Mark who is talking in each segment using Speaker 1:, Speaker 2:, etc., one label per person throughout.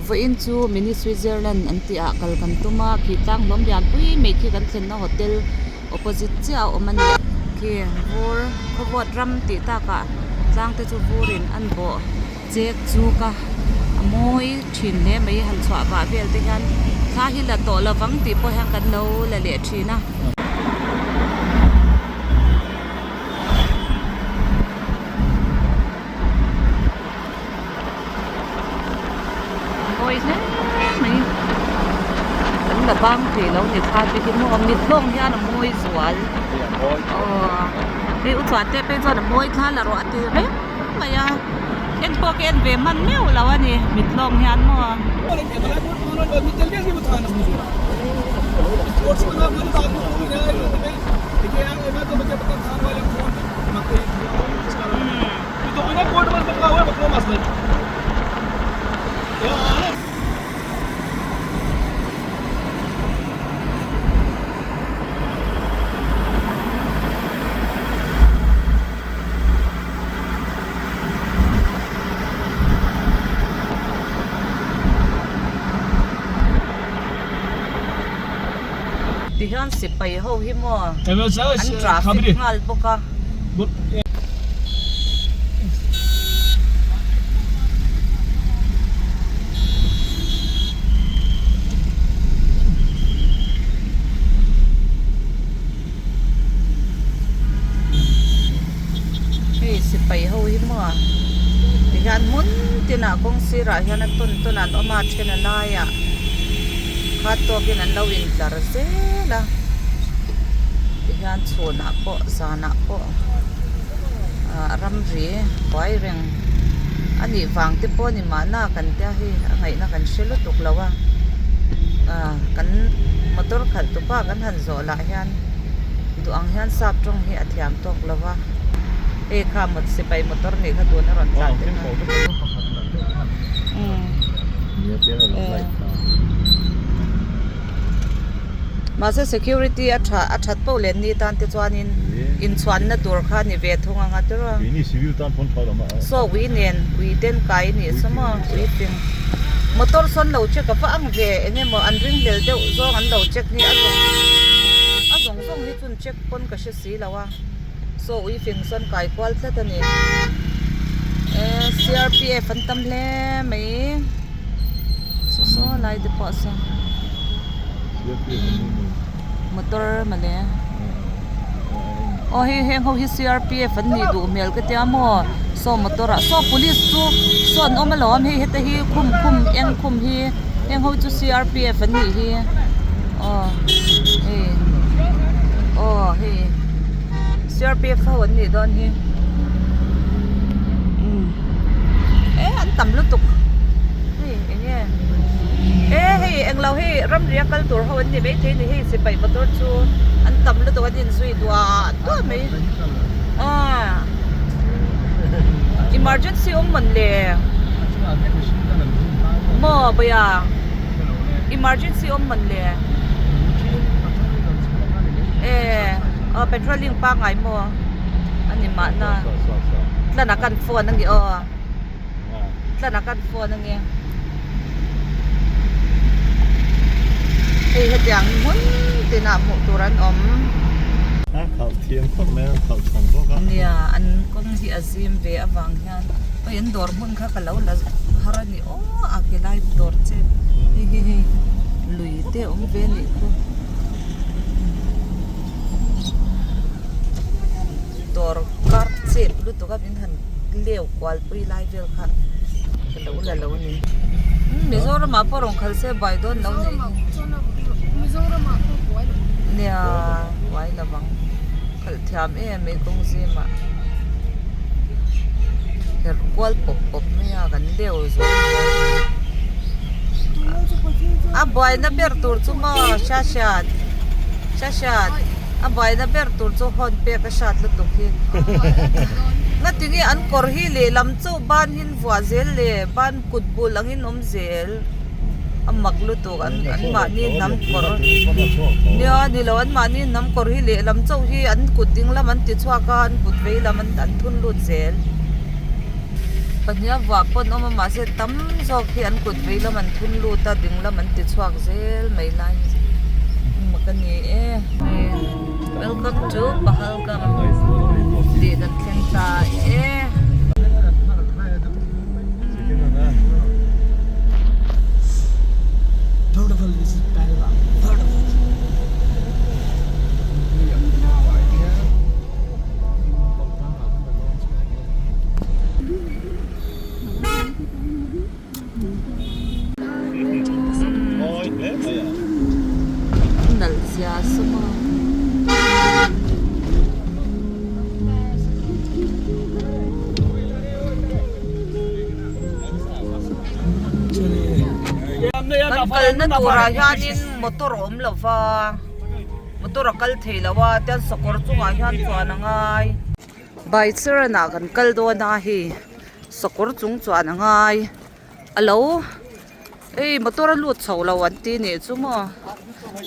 Speaker 1: Vawiin chu mini Switzerland an tih ah kal kan tum a khi tlang hlawm lian pui mai khi kan thlenna hotel opposite chiah a awm a ni khi vur khawvawt ram tih takah tlang te chu vur in an bawh chek chuk a a mawi thin hle mai han chhuah vah vel te hian thla hi la tawh lovang tih pawh hian kan lo la leh thin a. Mawi hle mai kan la bang thei lo ni kha te hi maw mit hlawm hian a mawi zual aw hei u chhuah te phei chuan a mawi thla la rawh a ti reng mai a en pawh ka en ve hman meuh lo a ni mit hlawm hian maw. Tihian sipai ho hi maw an traffic nghal bawk a. Hei sipai ho hi maw tihian hmun tinah kawng sirah hian a tawn tawn an awm a a then a laiah khat tawkin an lo intlar zel a tihian chhunah pawh zanah pawh ah ramri buai reng a nih vang te pawh a ni mahna kan tia hei a ngaihna kan hre lutuk lo a ah kan motor khalh tu pa kan han zawh lah hian duh ang hian sap tawng hi a thiam tawk lo va hei kha sipai motor nih kha tuna rawn tlan te kha umm mahse security a tha a that poh leh ni tan te chuanin inchhuanna tur kha a ni ve thung ang a tiraw saw ui nen ui ten kai a nih saw maw ui fing motor sawn lo check a va ang ve eng emaw an ringhlel deuh zawng an lo check hi a zawng a zawng zawng hi chun check pawn ka hre si lo a saw ui fing sawn kai kual tlat a ni eh C R P F an tam hle mai. Saw saw lai te pawh saw motor mawle aw hei heng ho hi C R P F an nih duh hmel ka tia maw saw motor ah saw police chu saw an awm alawm hei heta hi khum khum eng khum hi heng ho chu C R P F an nih hi aw hei aw hei C R P F ho an nih dawn hi umm eh an tam lutuk hei eng nge e hei englo hei ramria kal tur ho an ni maithei a ni hei sipai motor chu an tam lutuk an inzui duah duah mai ah emergency awm mawn le maw bawia emergency awm mawn le e aw patrolling pangngai maw a ni mahna tlanah khan phone a ni aw. Tlanah khan phone a nia hei hetiang hmun tinah hmuh tur an awm.
Speaker 2: A khalh thiam khawp mai a khalh chhan bawk a.
Speaker 1: Nia an kawng hi a zim ve avang hian hei an dawr hmun kha ka lo la har a ni aw a ke lai dawr che hei hei hei lui te a awm ve a nih khu dawr kar chep lutuk a min han leu kual pui lai vel kha ka lo la lo a ni Mizoram ah pawh rawn khal se buai dawn lo nih hi nia buai lo ang khalh thiam em mai kawng zim ah herh kual pawp pawp mai a kan leu zawk a buaina ber tur chu maw hriat hriat hriat hriat a buaina ber tur chu hawn pek a hriat lutuk hi ngatinge an kawr hi lehlam chauh ban hi an vuah zel le ban kut bul angin awm zel a mak lutuk an an mahni hnam kawr nia nilo an mahni hnam kawr hi lehlam chauh hi an kut ding lam an ti chhuak a an kut vei lam an thun lut zel. Pahniha vuah pawn awm a mahse tam zawk hi an kut vei lam an thun lut a ding lam an ti chhuak zel mai lai hi mak a ni e. Welcome to Pahalgam tih kan thleng ta e. Nalh zia sawm a. Kan kalna turah hianin motor a awm lo va motor a kal thei lo a tian sakawr chungah hian chuan a ngai. Baicharan ah kan kal dawn a hei sakawr chung chuan a ngai a lo hei motor a lut chho lo an ti nih chu maw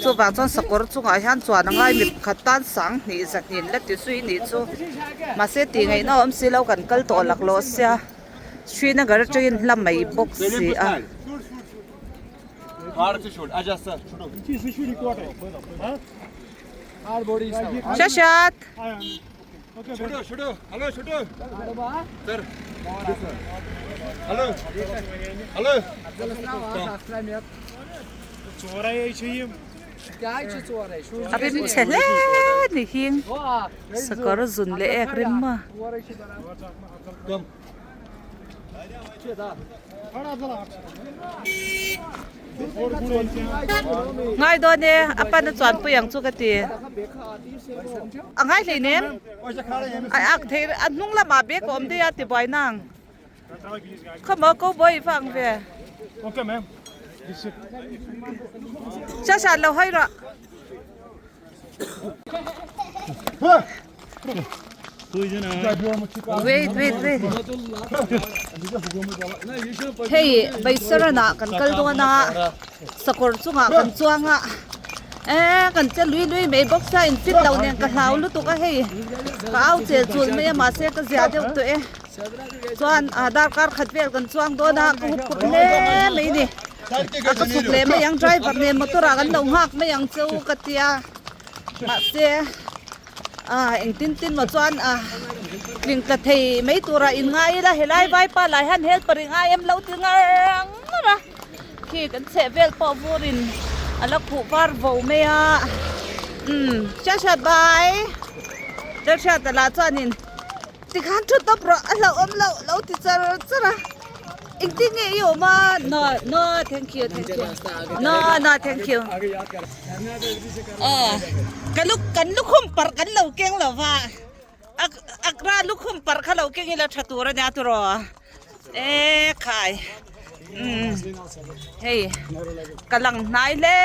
Speaker 1: chuvang chuan sakawr chungah hian chuan a ngai mi pakhat tan sanghnih zahnih la ti zui nih chu mahse tih ngaihna a awm si lo kan kal tawh laklawh sia Srinagar atangin hla mai bawk si a. Shashat. A rim chhe hle ni hing sakawr zun leh ek rim a. Ngai dawn e, a pan a chuan pui ang chu ka ti. A ngai hlei nem. A ak thei a hnung lamah bag a awm daih a ti buai nang. Khawmaw cowboy va ang ve. Shasha lo hawi rawh. Wait wait wait hei Baisaran ah kan kal dawn a sakawr chungah kan chuang a eee kan che lui lui mai bawk sia in fit lo nen ka hlau lutuk a hei ka au chel chul mai a mahse ka zia deuh tawh e chuan ah darkar khat vel kan chuang dawn a ka hup khawp hle mai a ni a ka chhuk leh mai ang driver nen motor ah kan lo nghak mai ang cheu ka tia mahse ah engtin tin maw chuan ah tling tla thei mai turah in ngai ila helai vaipa lah hian helper i ngai em lo ti ngar ngar a khi kan chheh vel pawh vurin a la khuh var vo mai a umm hriat hriat bai hriat hriat lah chuanin tikhan thu tawp rawh a hlauhawm loh lo ti char char a. Engtin nge i awm a? No, no, thank you, thank you. No, no, thank you. Aw, ka lu, kan lukhum parh kan lo keng lo va. Ak, akra lukhum parh kha lo keng ila tha tur a nia turaw. E khai. Um, hei, ka lang hnai hle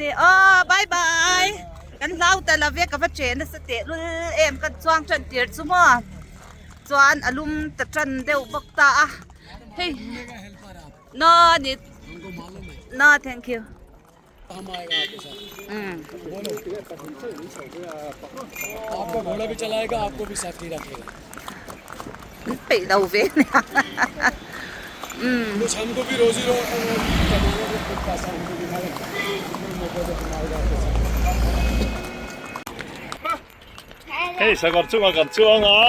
Speaker 1: ni. Aw, bye bye. Kan hlau ta lo ve, ka va che nasa teh lul em ka chuang tan tir chu maw. Chuan a lum ta tan deuh bawk ta a hei no ni no thank you um peih lo ve nia um
Speaker 2: Hei sakawr chungah kan chuang a,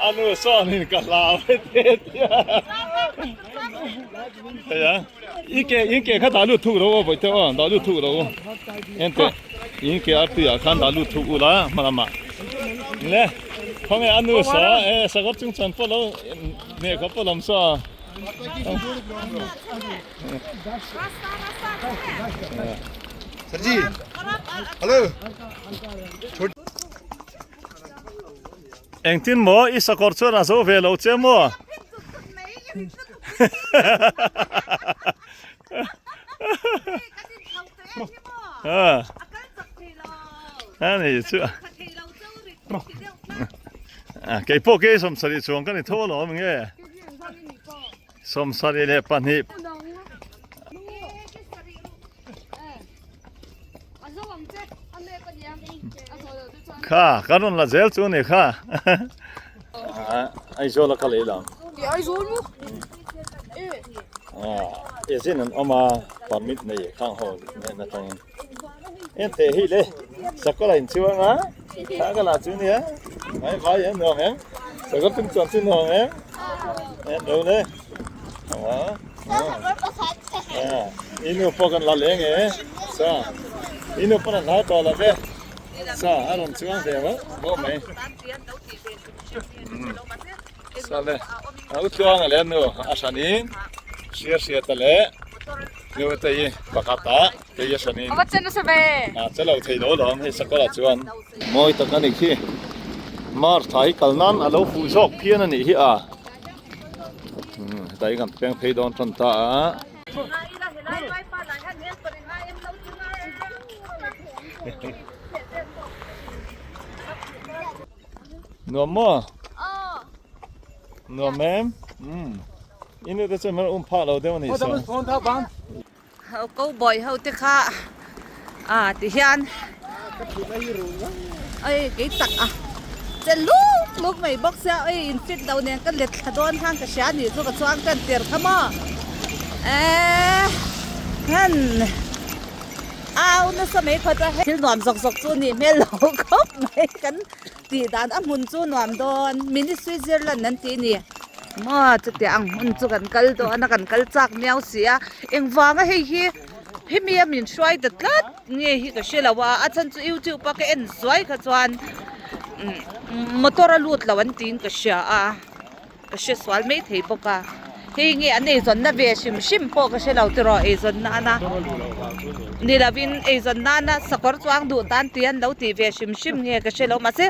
Speaker 2: a nu sawnin ka hlau e te tia. Hei a, i ke in ke kha dah lut thuk ro aw bawihte aw, dah lut thuk ro. Ente in ke ar tuiah khan dah lut thuk ula hma lamah. Le, khawnge a nu saw e sakawr chung chuan pawh lo neh khaw pawh lam saw. Engtin maw i sakawr chuan a zo ve lo che maw? A ni chu kei pawh kei sawmsarih chuang ka ni tho alawm nge. 72. Kha kan rawn la zel chu a ni kha. Aizawl a ka lei lo. Agent an awm a permit nei khang ho hnen atangin en teh hi le sakawr a inchuang a thla ka la chu nia mai vai em nuam em sakawr tum chuan chu nuam em en lo le i nu pawh kan la leng e sa i nu pawn a hnai tawh lo ve sa a rawn chuang ve vauh vauh mai. Sale a u tluanga leh nu a hranin hria hria ta leh nu te hi pakhat ah kei a hranin a che lo thei lo lawm hei sakawr ah chuan mawi tak a ni khi mar tha hi kal nan a lo fuh zawk phian a nih hi a hetah hi kan peng phei dawn tan ta a. Nuam maw? Nuam em? Umm. I nu te chuan min rawn um phah lo deuh a nih sa.
Speaker 1: Cowboy ho te kha a ti hian ei kei tak a che luk luk mai bawk sia ei in fit lo nen ka let thla dawn khan ka hria a nih chu ka chuang tan tir kha maw eee han. Au nasa mai khaw chuan thil nuam zawk zawk chu nih hmel lo khawp mai kan tih dan a hmun chu nuam dawn mini Switzerland an tih a ni maw chutiang ang hmun chu kan kal dawn a kan kal chak miau si a engvanga hei hi hemi a min hruai ta tlat nge hi ka hre lo a a chhan chu youtube a ka en zuai kha chuan motor a lut lo an tiin ka hria a. Ka hre sual mai thei bawk a, hei nge an eizawnna ve hrim hrim pawh ka hre lo tiraw eizawn nana ni lovin eizawn nana sakawr chuang duh tan tih an lo tih ve hrim hrim nge ka hre lo mahse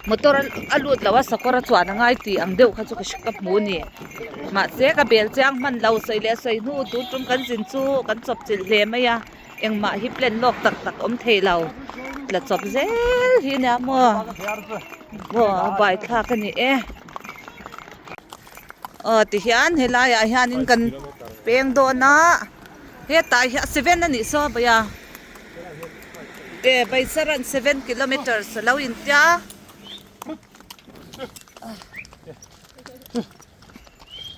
Speaker 1: motor a lut lo a sakawr a chuan a ngai tih ang deuh kha chu ka hre ka hmu a ni mahse ka bel chiang hman lo sawi leh sawi hnu tun tum kan zin chu kan chawp chilh hle mai a engmah hi plan lawk tak tak awm thei lo tla chawp zel hi nia maw. Aw a bai thlak a ni e aw tihian helaiah hianin kan peng dawn a hetah hian seven a nih saw bai a e Baisaran seven kilometers a lo intia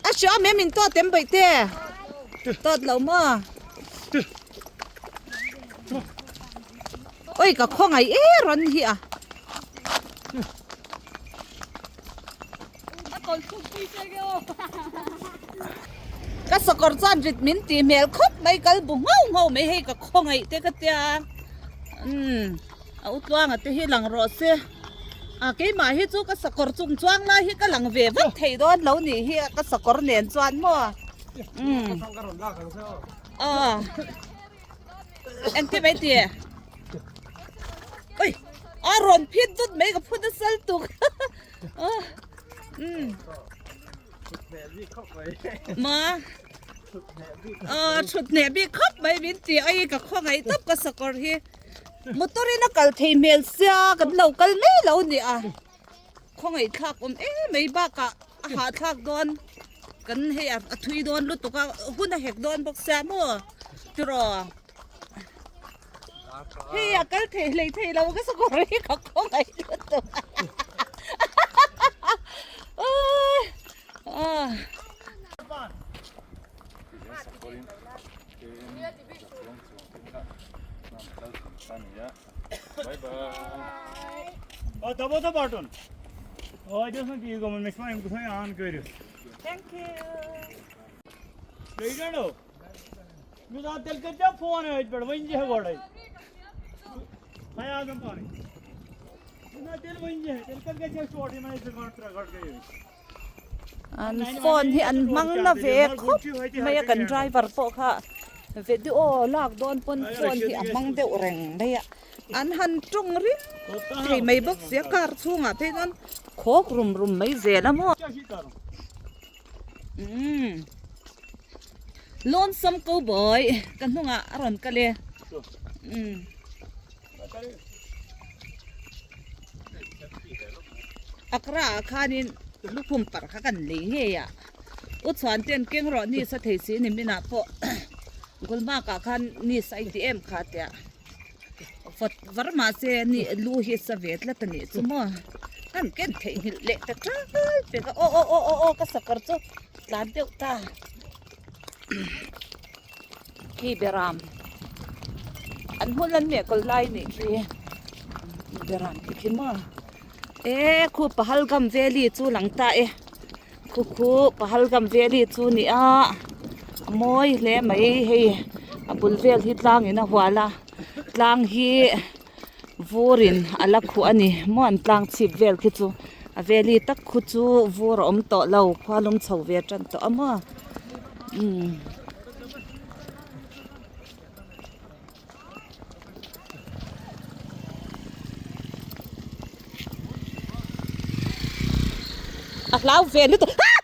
Speaker 1: a hriam em in tawt em baihte tawt lo maw oi ka khawngaih e rawn hi a ka sakawr chuan rit min tih hmel khawp mai kal bu nghauh nghauh mai hei ka khawngaih te ka tia umm a u tluanga te hi lang rawh se. A keimah hi chu ka sakawr chung chuang lai hi ka lang ve vak thei dawn lo nih hi a ka sakawr nen chuan maw umm aw engti mai ti oi a rawn phit dut mai ka phut a sal tuk umm ma aw thut hneh bik khawp mai min ti a ka khawngaih tawp ka sakawr hi. Motor in a kal thei hmel sia kan lo kal mai lo a ni a khawngaih thlak awm em mai bakah a hahthlak dawn kan hei a thui dawn lutuk a hun a hek dawn bawk sia maw tiraw hei a kal thei hlei thei lo ka sakawr hi ka khawngaih lutuk a. An phone hi an hmang na ve khawp mai a kan driver pawh kha video lak dawn pawn phone hi a hmang deuh reng mai a an han tawng ring thei mai bawk sia car chhungah phei chuan khawk rum rum mai zel a maw umm lonesome cowboy ka hnungah a rawn kal e umm. Akra ah khanin lukhum parh kha kan lei ngei a u chhuan ten keng rawh ni sa thei si ni minah pawh Gulmarg ah khan ni sa i ti em kha tia vawt var mahse ni lu hi sa ve tlat a nih chu maw. Kan ken theihnghilh leh ta ṭal pek a, aw aw aw aw aw ka sakawr chu tlan deuh ta. Khi beram an hmun an meh kawl lai nih khi beram tih khi maw e khu Pahalgam valley chu lang ta e khu khu Pahalgam valley chu ni a a mawi hle mai hei a bul vel hi tlang in a hual a tlang hi. Vurin a la khuh a ni maw an tlang chhip vel khi chu a valley tak khu chu vur a awm tawh lo khua lum chho ve tan tawh a maw umm. A hlau ve lutuk ah.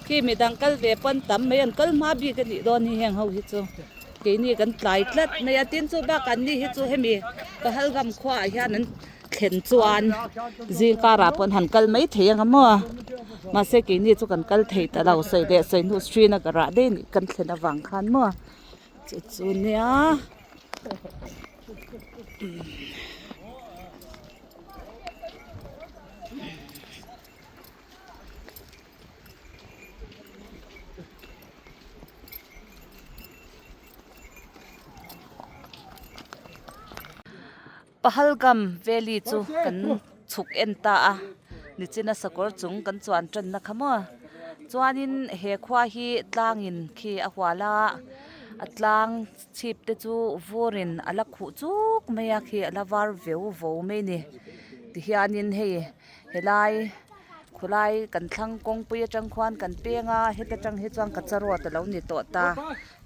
Speaker 1: Khi midang kal ve pawn tam mai an kal hma bik a nih dawn hi heng ho hi chu keini kan tlai tlat mai a tin chu bakah an ni hi chu hemi Pahalgam khuaah hian an thlen chuan zing karah pawh an han kal mai thei ang a maw mahse keini chu kan kal thei ta lo sawi leh sawi hnu Srinagar ah daih kan thlen avang khan maw. Chu chu nia Pahalgam valley chu kan chhuk en ta a nichina sakawr chung kan chuan tanna kha maw chuanin he khua hi tlangin khi a hual a a tlang chhip te chu vurin a la khuh chuk mai a khi a la var veu vo mai a ni tihianin hei helai khawlai kan thlang kawngpui atang khuan kan peng a heta tang hi chuan kacha road a lo ni tawh ta.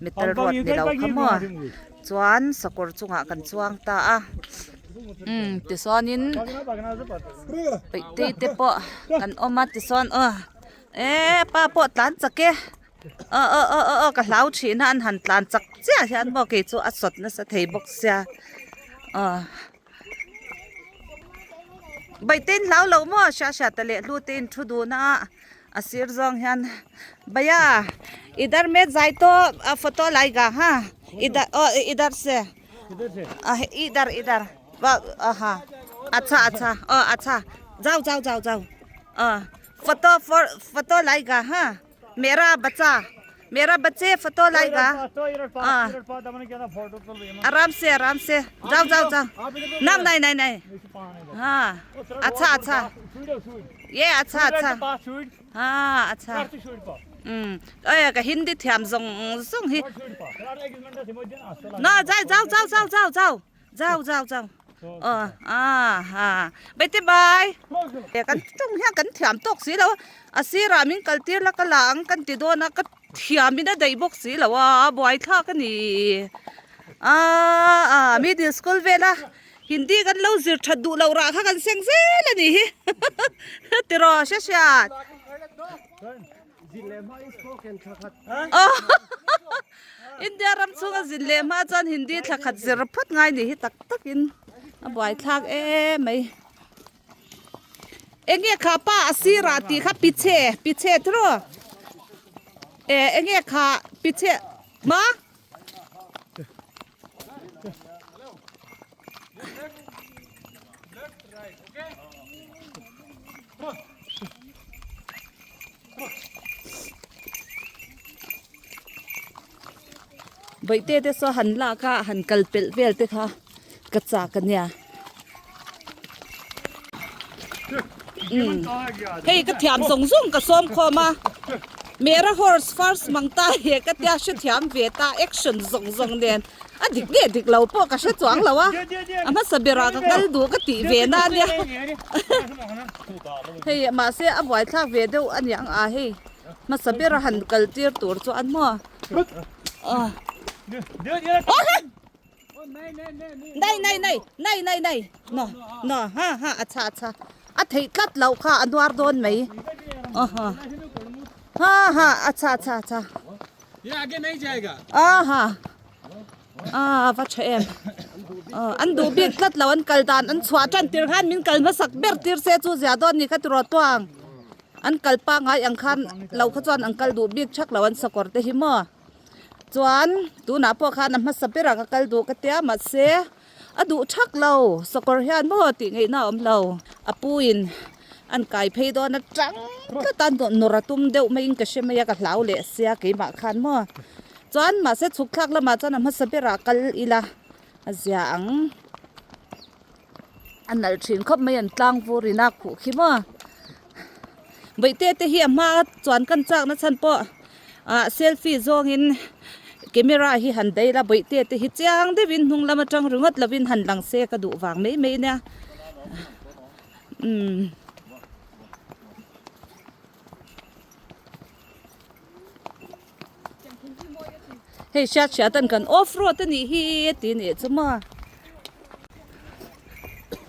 Speaker 1: Metal road ni lo kha maw chuan sakawr chungah kan chuang ta a umm tichuanin peih te pawh kan awm a tichuan aw eee pa pawh tlan chak e aw aw aw aw aw ka hlau thin a an han tlan chak chiah hian maw kei chu a sawt nasa thei bawk sia aw Baihte in hlau lo maw hria hria ta leh hlu te in thu dun a. A sir zawng hian bhaiya idhar me jai to photo laiga ha idhar oh idhar se idhar idhar ha acha acha oh acha jao jao jao jao photo photo laiga ha mera bacha mera bache photo laiga aram se aram se jao jao jao nam nai nai nai ha acha acha Ye acha acha ha acha um oi ka hindi thiam zawng zawng hi na zai zau zau zau zau zau zau zau zau ờ a ha bete bai kan tung hian kan thiam tawk si lo a sirah min kal tir la ka la ang kan ti dawn a ka thiam in a daih bawk si lo a buai thlak a ni a a middle school vela Hindi kan lo zir that duh loh rah kha kan seng zel a nih hi tiraw hre hriat India ram chhunga zin leh hma chuan Hindi thla khat zir phawt ngai nih hi tak takin a buaithlak em mai enge kha pa a sirah tih kha pichhe pichhe tiraw e enge kha pichhe ma. Bawihte te saw han lak a han kal pelh vel te kha ka chak a nia umm hei ka thiam zawng zawng ka sawm khawm a mera horse first mang ta he ka tia hrethiam ve ta action zawng zawng nen a dik nge dik lo pawh ka hre chuang lo a a hmasa berah ka kal duh ka tih ve na ania hei mahse a buaithlak ve deuh a niang a hei hmasa bera han kal tir tur chu an maw ah. Nai nai nai nai nai nai no no ha ha acha acha a theih tlat loh kha a nuar dawn mai aw ha ha ha acha acha acha a ha a va tha em an duh bik tlat lo an kal dan an chhuah tan tir khan min kal hmasak ber tir se chu zia dawn ni kha ti rawh tuang an kal pangai ang khan lo kha chuan an kal duh bik thak lo an sakawr te hi maw. Chuan tunah pawh khan a hmasa berah ka kal duh ka tia mahse a duh thak lo sakawr hian maw tih ngaihna a awm lo a pu in an kai phei dawn atang tlat a nawr a tum deuh maiin ka hre mai a ka hlau leh sia keimah khan maw chuan mahse chhuk thlak lamah chuan a hmasa berah kal ila a zia ang a nalh thin khawp mai an tlang vur in a khuh khi maw bawihte te hi a hma chuan kan chak na chhan pawh ah selfie zawngin camera hi han daih la bawihte te hi chiang deuhin hnung lam atang ringawt lovin han lang se ka duh vang mai mai ania umm. Hei hriat hriat an kan off road a nih hi tih a nih chu maw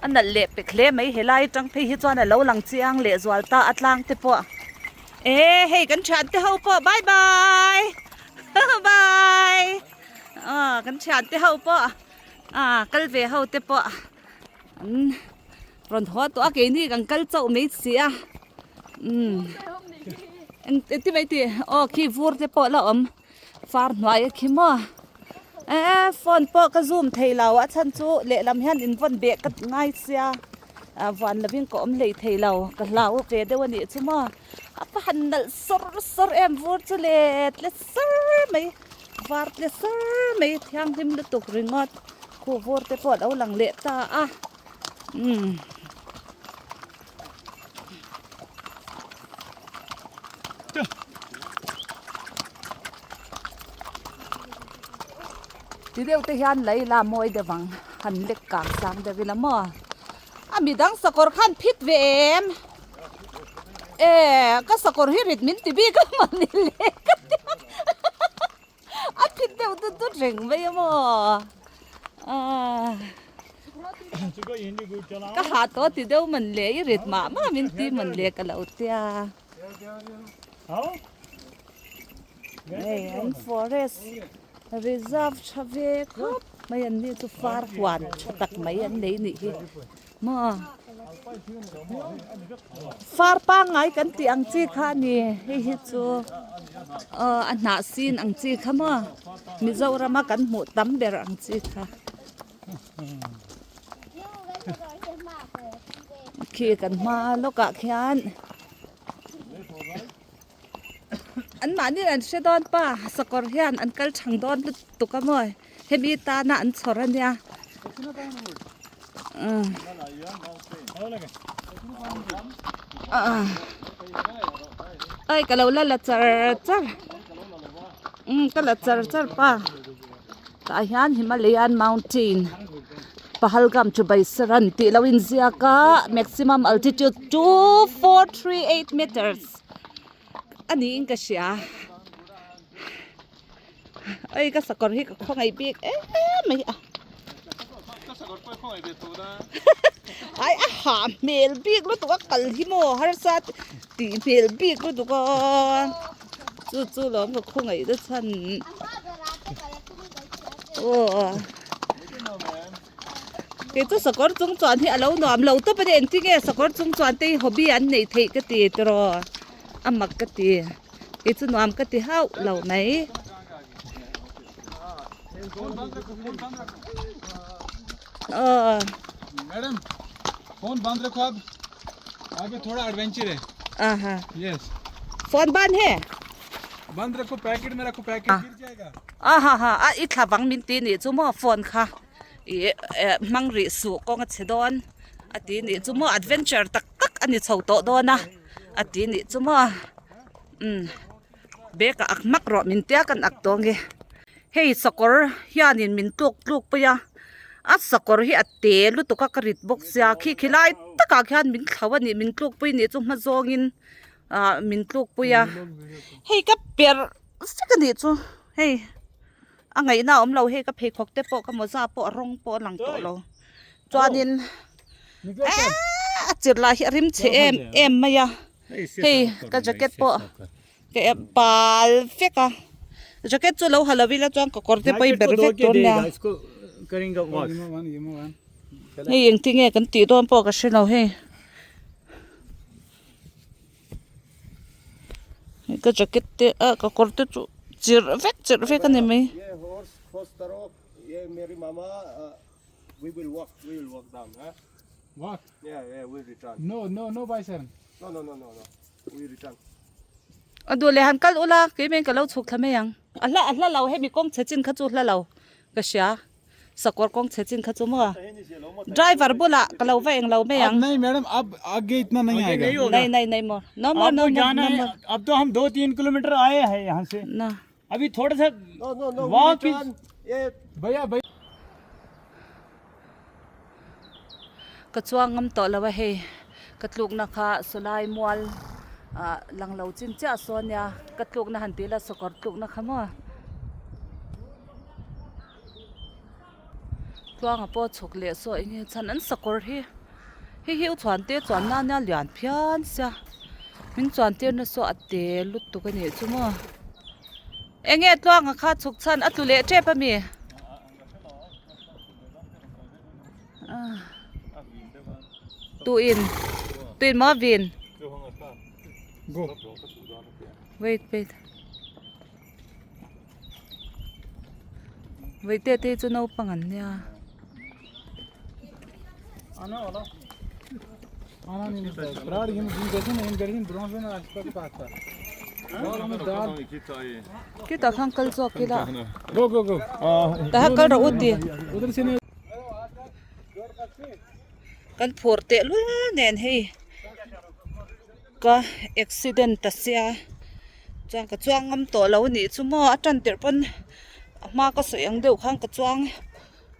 Speaker 1: a nalh leh pek hle mai helai atang phei hi chuan a lo lang chiang leh zual ta a tlang te pawh e hei kan thian te ho pawh bye bye bye aw kan thian te ho pawh ah kal ve ho te pawh an rawn haw tawh a keini kan kal chauh mai si a. Umm engti mai tih aw khi vur te pawh la awm far hnuai a khi maw eh phone pawh ka zoom thei lo a chhan chu lehlam hian in vawn beh ka ngai sia ah vuan lovin ka awm hlei thei lo ka hlau ve deuh a nih chu maw a va han nalh sawr sawr em vur chu le tle sar mai var tle sar mai thianghlim lutuk ringawt khu vur te pawh a lo lang leh ta a umm. Ti deuh te hian lei la mawi deuh ang han lek kang sang deuh ila maw a midang sakawr khan phit ve em e ka sakawr hi rit min ti bik a mawni le ka ti a phit deuh dut dut reng mai a maw ah ka ha tawh ti deuh man le i rit mah mah min ti man le ka lo tia hei an forest reserve tha ve khawp mai an ni chu far huan tha tak mai an nei nih hi maw far pangngai kan tih ang chi kha a ni hei hi chu aw a hnah sin ang chi kha maw Mizoram a kan hmuh tam ber ang chi kha khi kan hma lawkah khian an mahni an hre dawn pa sakawr hian an kal thang dawn lutuk a maw hemi tana an chhawr a nia ai ka lo la la char char umm ka la char char pa tah hian Himalayan mountain Pahalgam chu Baisaran tih lo inziak a maximum altitude 2438 meters a niin ka hria. Oi ka sakawr hi ka khawngaih bik em mai a. Ai a hah hmel bik lutuk a kal hi maw harsa tih hmel bik lutuk a chu chu lawm ka khawngaih na chhan aw kei chu sakawr chung chuan hi a lo nuam lo tawp a ni engtin nge sakawr chung chuan te hi hobby an neih theih ka ti tiraw a mak ka ti. Kei chu nuam ka ti hauh lo mai. Aw.
Speaker 3: Madam phone band rakho aap aage thoda adventure hai
Speaker 1: Aha.
Speaker 3: Yes
Speaker 1: Phone ban he.
Speaker 3: Band rakho packet mein rakho packet gir jayega
Speaker 1: Aha ha a i thla bang min ti nih chu maw phone kha i hmang rih suh kawng a chhe dawn a ti nih chu maw adventure tak tak a ni chho tawh dawn a a ti nih chu maw. Umm bag ah ak hmak rawh min tia kan ak tawh ange hei sakawr hianin min tluk tluk pawih a a sakawr hi a te lutuk a ka rit bawk sia khi khi lai takah khian min thlo a nih min tluk pui nih chu hma zawngin ah min tluk pui a hei ka perh vek a nih chu hei a ngaihna a awm lo hei ka pheikhawk te pawh ka mawza pawh a rawng pawh a lang tawh lo chuanin eee a chirh lah hi a rim chhe em em mai a. Hei ka jacket pawh ka ep bal vek a jacket chu lo ha lo ila chuan ka kawr te pawh i ber vek dawn nia hei engtin nge kan tih dawn pawh ka hre lo hei ka jacket te ah ka kawr te chu. Chirh vek chirh vek a ni mai. A duh leh han kal ula keimah in ka lo chhuk thla mai ang. A hla a hla lo hemi kawng chhe chin kha chu hla lo ka hria. Sakawr kawng chhe chin kha chu maw driver bulah ka lo va englo mai ang.
Speaker 3: Nahi madam ab aage itna nahi aayega.
Speaker 1: Nahi nahi nahi more no more no more no more.
Speaker 4: Ab to hum 2-3 kilometer aaye hai yahan se.
Speaker 1: Na.
Speaker 4: Abhi thoda sa walk is
Speaker 3: Bhaiya bhaiya.
Speaker 1: Ka chuang ngam tawh lo a hei ka tlukna kha sawlai mual ah lang lo chin chiah sawn nia ka tlukna han tih la sakawr tlukna kha maw. Tluanga pawh chhuk leh saw eng nge chhan an sakawr hi hei hi u chhuan te chuan nan a lian phian sia min chuan tir na saw a te lutuk a nih chu maw eng nge tluanga kha chhuk chhan a tlu leh tep a mi tuin tuin maw vin wait wait. Vaite te chu naupang an nia. Khitah khan kal zawk ila. Tah kal rawh u ti. Kan phur tehlul nen hei ka accident ta sia. Chuan ka chuang ngam tawh lo a nih chu maw a tan tirh pawn a hma ka sawi ang deuh khan ka chuang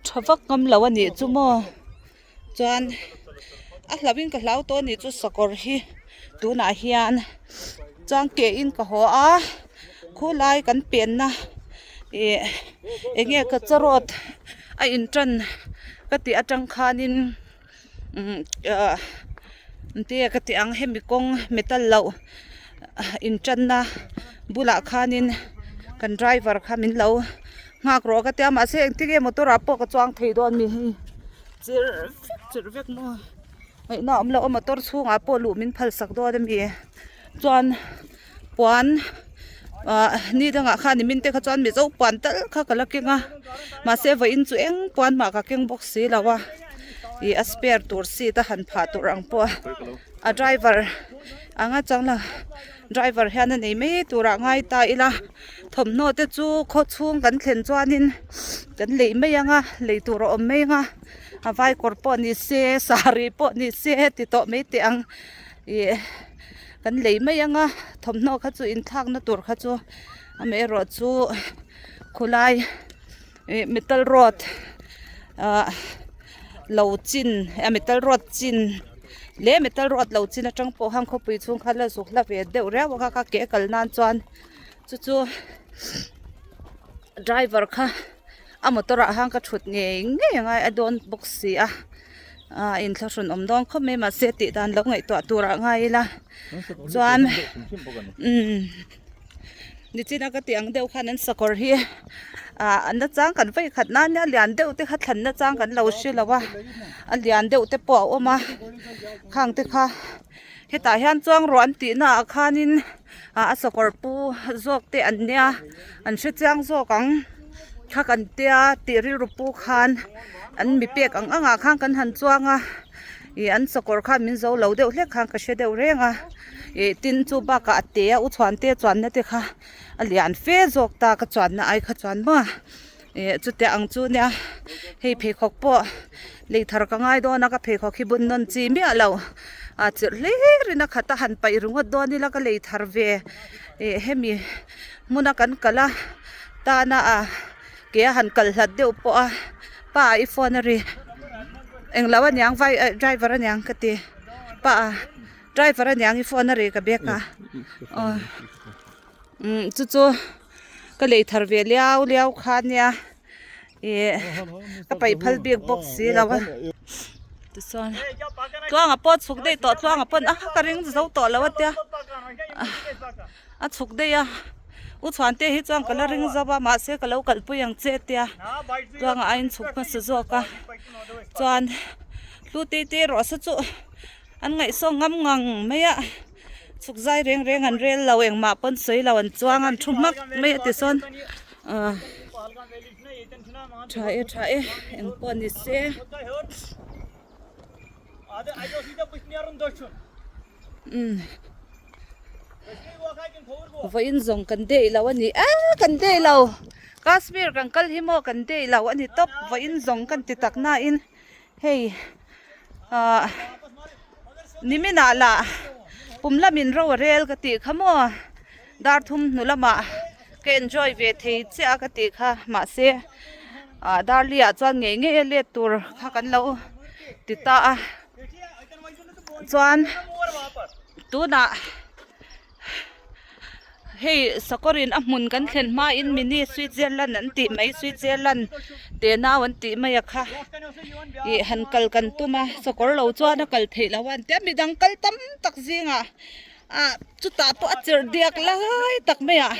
Speaker 1: tha vak ngam lo a nih chu maw chuan a hlauh in ka hlau tawh a nih chu sakawr hi tunah hian chuan ke in ka haw a khulai kan penna ih eng nge ka charawt a in tan ka tih atang khanin umm ah engtin nge ka tih ang hemi kawng metal loh intanna bulah khanin kan driver kha min lo nghak rawh ka tia mahse engtin nge motor ah pawh ka chuang thei dawn mi hei chirh vek chirh vek maw ngaihna a awm loh a motor chhungah pawh luh min phal sak dawn a mi chuan puan ah ni dangah khan nimin te kha chuan mizo puan tal kha ka la keng a mahse vawiin chu eng puan mah ka keng bawk si lo a ih a spare tur seat a han phah tur ang pawh a a driver anga chang la driver hian a nei mai turah ngai ta ila thawmhnaw te chu khaw chhung kan thlen chuanin kan lei mai ang a lei tur a awm mai ang a a vai kawr pawh ni se saree pawh ni se ti tawh mai teh ang ih. Kan lei mai ang a thawmhnaw kha chu inthlakna tur kha chu amaherawh chu khawlai ih metal rod ah lo chin a metal rod chin leh metal rod lo chin atang pawh khan khawpui chhung kha la zuk hla ve deuh riau a kha ke kal nan chuan chu chu driver kha a motor ah khan ka thut ngei ngei a ngai a dawn bawk si a. A inthlahrun awm dawn khawp mai mahse tih dan lo ngaihtuah tur ah ngai ila chuan umm nichina ka tih ang deuh khan an sakawr hi ah an la chang kan vawi khat nan nia lian deuh te kha thlan na chang kan lo hre lo a a lian deuh te pawh a awm a khang te kha hetah hian chuang rawh an tih na ah khanin ah a sakawr pu zawk te an nia an hre chiang zawk ang. Thla kan tia tih rilru pu khan an mi pek ang ang ah khan kan han chuang a ih an sakawr khan min zo lo deuh hlek khan ka hre deuh reng a ih tin chu bakah a te a u chhuan te chuanna te kha a lian fe zawk ta ka chuanna ai kha chuan maw ih chutia ang chu nia hei pheikhawk pawh lei thar ka ngai dawn a ka pheikhawk hi bun nawn chi miah lo a chirh hlir in a khat a han paih ringawt dawn ila ka lei thar ve ih hemi hmuna kan kal a tana ah ke a han kal hlat deuh pawh a pa i phone a ri englo aniang vai eh driver aniang ka ti pa driver aniang i phone a ri ka bag a aw umm chu chu ka lei thar ve liau liau kha ania ih ka paih phal bik bawk si lo a tichuan tluanga pawh a chhuk daih tawh tluanga pawn a ka ring zo tawh lo a tia. A chhuk daih a, U Chhuante hi chuan ka la ring zauh a mahse ka lo kalpui ang che tia tluangah a inchhuk hmasa zawk a chuan hlu titi rawh se chu an ngaihsawng ngam ngang mai a. Chhuk zai reng reng an rel lo engmah pawn sawi lo an chuang a an thu hmak mai a ti sawn ah tha e tha e eng pawh ni se. Umm vawiin zawng kan dei lo a ni a kan dei lo Kashmir kan kal hi maw kan dei lo a ni tawp vawiin zawng kan ti tak nain hei ah niminah lah pum lamin ro a rel ka tih kha maw dar thum hnu lamah ka enjoy ve thei chiah a ka tih kha mahse ah darli ah chuan ngei ngei a let tur kha kan lo ti ta a chuan tunah hei sakawr in a hmun kan thlen hma in mini Switzerland an tih mai Switzerland te nau an tih mai a kha ih han kal kan tum a sakawr lo chuan a kal theih loh a an tia midang kal tam tak zingah ah chutah pawh a chirh diak lai tak mai ah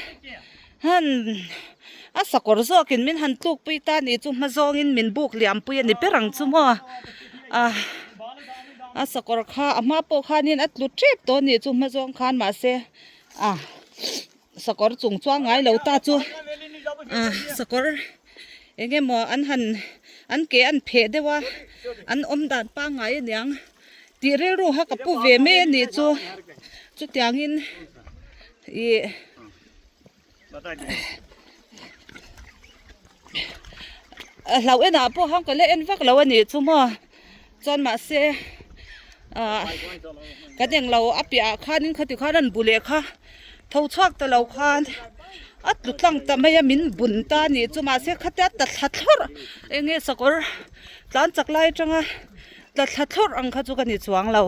Speaker 1: han a sakawr zawk in min han tluk pui ta ni chu hma zawng in min buk liam pui a ni ber ang chu maw ah a sakawr kha a hma pawh khan in a tlu tep tawh a nih chu hma zawng khan mahse ah sakawr chung chuang ngai lo ta chu ah sakawr eng emaw an han an ke an pheh deuh a an awm dan pangngai aniang. Tih rilru kha ka pu ve mai a nih chu chutiangin ih a hlauh enah pawh khan ka la en vak lo a nih chu maw chuan mahse ah kan englo a piahah khanin khati khan an bu leh kha tho chhuak ta lo khan a tlu tlang ta mai a min bun ta a nih chu mahse khatia ta thla thlawrh eng nge sakawr tlan chak lai atanga. Tla thla thlawrh ang kha chu ka ni chuang lo.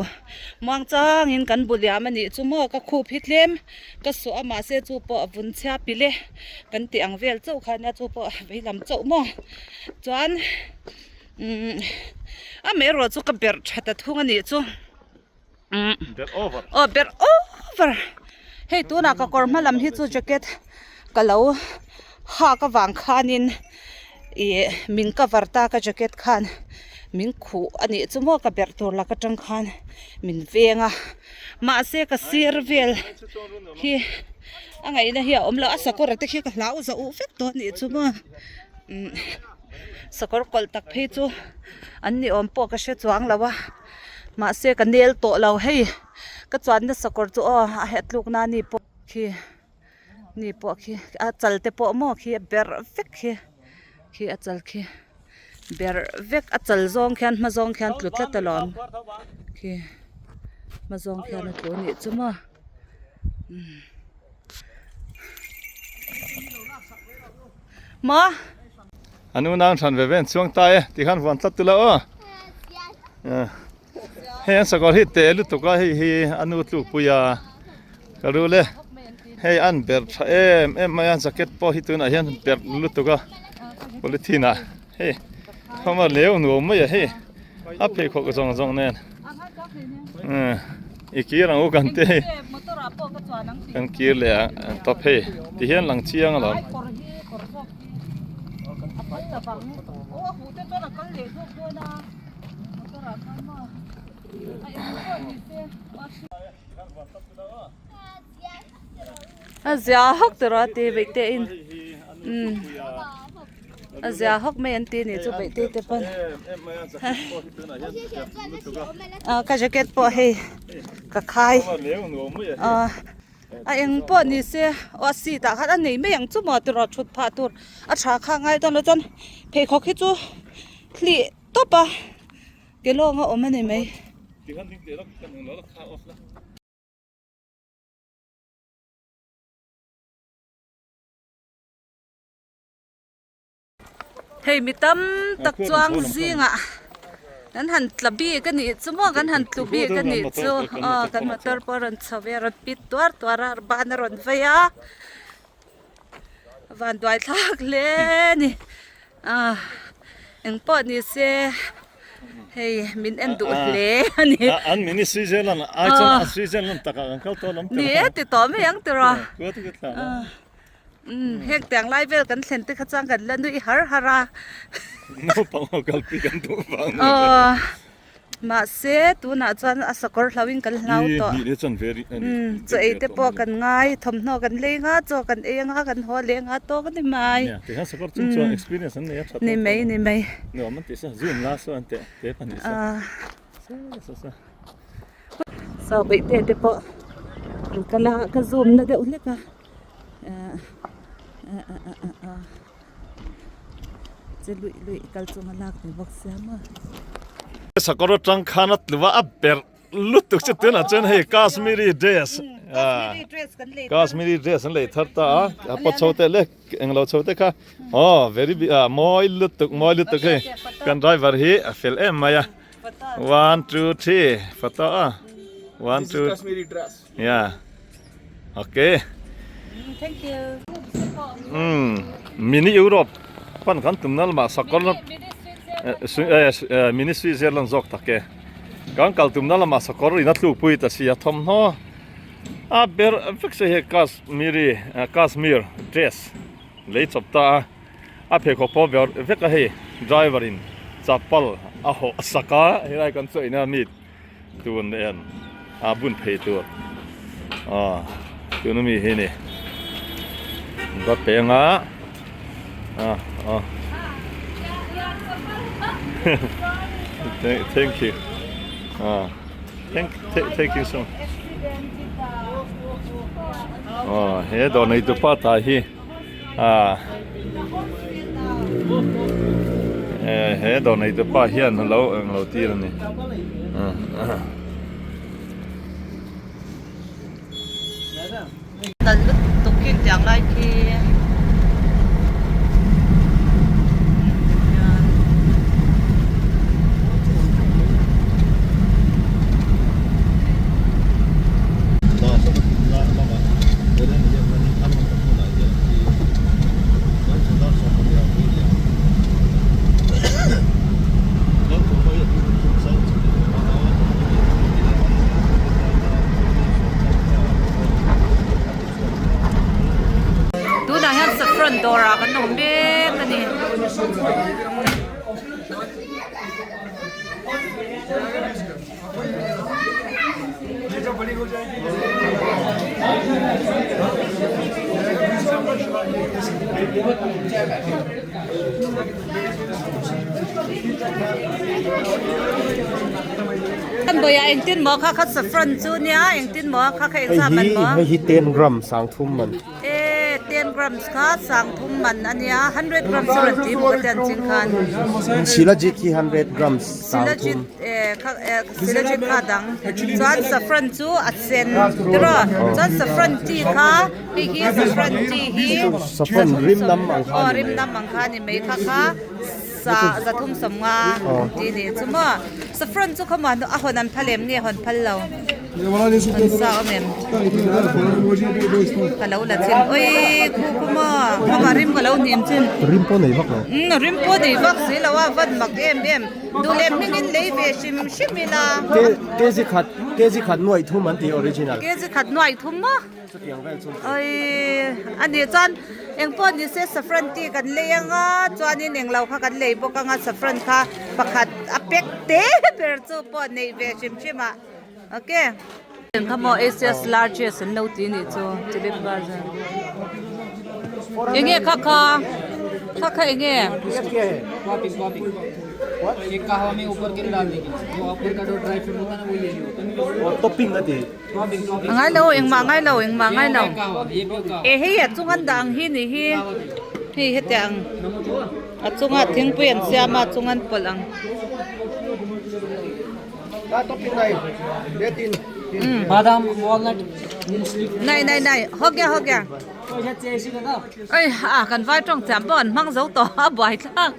Speaker 1: Muang changin kan bu liam a nih chu maw ka khup hi tlem ka sawh a mahse chu pawh a vun chhia pil e kan tih ang vel chauh kha nia chu pawh vei lam chauh maw chuan umm amaherawh chu ka berh tha ta thung a nih chu umm aw berh over hei tunah ka kawr hma lam hi chu jacket ka lo hak avang khanin. Ih min cover ta ka jacket khan min khuh a nih chu maw ka berh tur lak atang khan min veng a mahse ka sir vel hi a ngaihna hi a awm lo a sakawr te khi ka hlau zauh vek tawh a nih chu maw umm sakawr kawlh tak phei chu an ni awm pawh ka hre chuang lo a mahse ka nel tawh lo hei ka chuanna sakawr chu aw a het tluk na ni pawh khi. Ni pawh khi a chal te pawh maw khi a berh vek khi khi a chal khi berh vek a chal zawng khian hma zawng khian tlu tlat alawm khi hma zawng khian a tlu a nih chu maw umm maw.
Speaker 2: An unau hran ve ve an chuang ta e tikhan vuan tlat tula aw Hei an sakawr hi te lutuk a hei hi a nu tlukpui a ka rul e hei an berh tha em em mai a jacket pawh hi tunah hian berh lutuk a polythene ah hei khawma leu nuam mai a hei a pheikhawk zawng zawng nen i kir ang u kan te hei kan kir leh a tawp hei ti hian lang chiang alawm.
Speaker 1: A zia hawk tawh a ti beih te in umm a zia hawk mai an ti nih chu beih te te pawn ah ka jacket pawh hei ka khai ah a eng pawh ni se aw a seat ah khan a nei mai ang chu maw tiraw thut phah tur a tha kha ngai dawn lo chuan pheikhawk hi chu hlih tawp a ke lawng a awm a ni mai. Hei mi tam tak chuang zingah kan han tla bik a nih chu maw kan han tlu bik a nih chu aw kan motor pawh a rawn chho ve a rawn pit tuar tuar a ban a rawn vei a van duai thlak hle a ni ah engpawh ni se hei min en duh hle a ni.
Speaker 2: An mini Switzerland ai chuan a Switzerland takah kan kal tawh lam
Speaker 1: ni e ti tawh mai ang tiraw. Umm heng tiang lai vel kan thlen te kha chuan kan la nui har har a.
Speaker 2: Naupang ho kalpui kan duh vang.
Speaker 1: Aw. Mahse tunah chuan a sakawr hlauhin kan hlau tawh. Umm chaw ei te pawh kan ngai thawmhnaw kan lei nga chaw kan ei anga kan haw leh nga tawk a ni mai. Umm ni mai ni mai. Ahh. Saw beih te te pawh an kal a ka zoom na deuh hlek a ahh ah ah ah ah ah che luih luih kal chunga lak ni bawk sia maw.
Speaker 2: Sakawr atang khan a tluva a berh lutuk chu tunah chuan hei Kashmiri dress ah Kashmiri dress an lei thar ta a a pawt chho teh lek englo chho te kha aw very ah mawi lutuk mawi lutuk hei kan driver hi a fel em mai a. One two three photo a one two
Speaker 3: Kashmiri dress
Speaker 2: yeah okay
Speaker 1: thank you
Speaker 2: mini Europe pan kan tum na lamah sakawr na mini Switzerland zawk tak e kan kal tum na lamah sakawr in a thluk pui ta si a thawmhnaw a ber vek se hei Kashmiri Kashmir dress lei chawp ta a. A pheikhawk pawh ber vek a hei driver in chapal a hawh sak a helai kan chaw ina mi tun en a bun phei tur aw tuna mi hi ni va peng a ah aw thank you ah thank thank you so much aw he dawr nei tu pa ta hi. Ah he dawr nei te pa hian a lo eng lo tir a ni.
Speaker 1: Dal lutuk khi tiang lai khi Tunah hian saffron dawrah kan awm mek a ni. Kan bawihah engtin maw kha kha saffron chu nia engtin maw kha kha engzah man maw?
Speaker 5: Hei hi 10 gram sang thum man.
Speaker 1: E 10 grams kha sang thum man ania 100 grams a rawn ti bawk a tiang chin khan.
Speaker 5: Silajit hi 100 grams sang thum.
Speaker 1: Silajit e kha e silajit kha dang chuan saffron chu a sen tiraw chuan saffron tea kha hei hi saffron tea hi
Speaker 5: Saffron rim nam ang kha
Speaker 1: aw
Speaker 5: ni
Speaker 1: rim
Speaker 5: mai.
Speaker 1: nam ang kha ni mai kha kha sa zathum sawmnga an ti nih chu maw saffron chu khawmuan a hawn an phal em nge hawn phal lo. An sa awm em? Ka lo la chin. Ui khu khu maw? Khawmah rim ka lo hnim chin.
Speaker 5: Rim pawh nei vak lo.
Speaker 1: Umm rim pawh nei vak si lo a van mak em em. Duh leh hmingin lei ve hrim hrim ila.
Speaker 5: Kg khat kg khat nuaih thum an ti original.
Speaker 1: Kg khat nuaih thum maw?
Speaker 5: Chutiang vel chu.
Speaker 1: Ui ani chuan eng pawh ni se saffron tea kan lei anga chuanin englo kha kan lei bawk anga saffron kha pakhat a pack te ber chu pawh neih ve hrim hrim ah. Ok. Kha maw Asia's largest an lo ti nih chu Tulip Garden. Enge kha kha kha kha enge.
Speaker 5: Topping a ti.
Speaker 1: A ngai lo engmah a ngai lo engmah a ngai lo. E hei a chung an dah ang hi nih hi hei hetiang a chunga thingpui an siam a a chung an pawlh ang. Nai nai nai ho gya ho gya oi a kan vai tawng chiam pawh an hmang zo tawh a buai thlak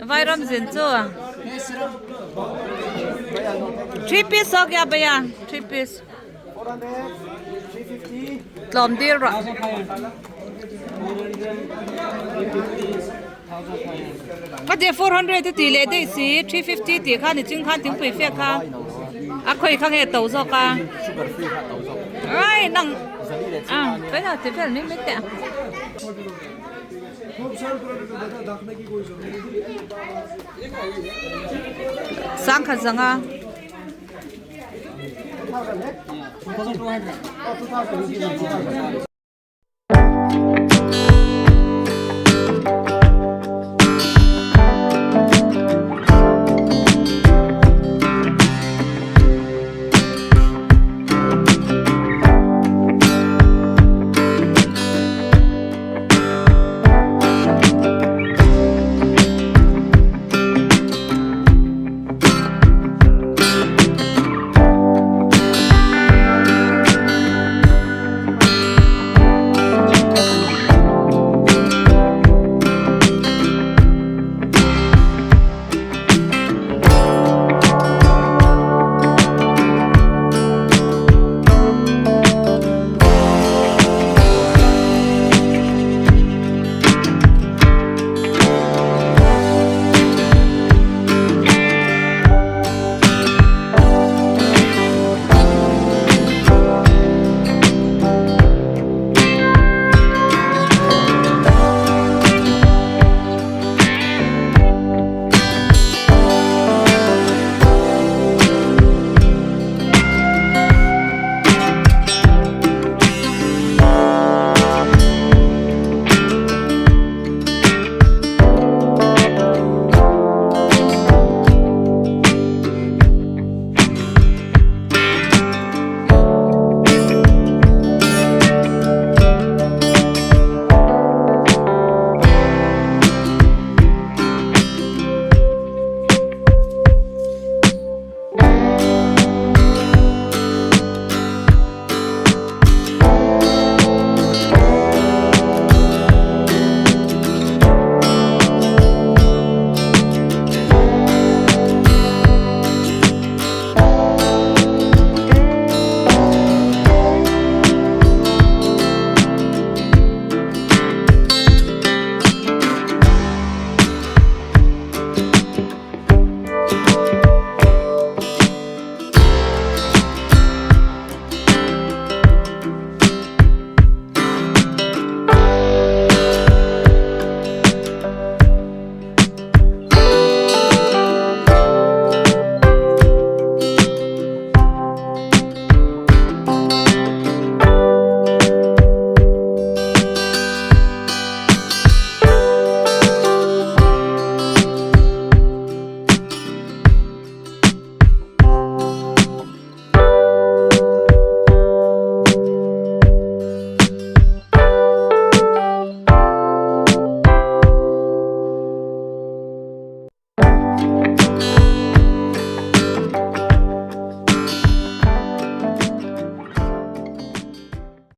Speaker 1: vai ram zin chu three piece ho gya bhaiya three piece tlawm dil rawh. Ka ti 400 te ti leh daih si 350 tih kha ni ching khan thingpui fe kha a khawi kha nge to zawk a ai nang a paina ti vel mai mai teh. Sangkhat zanga.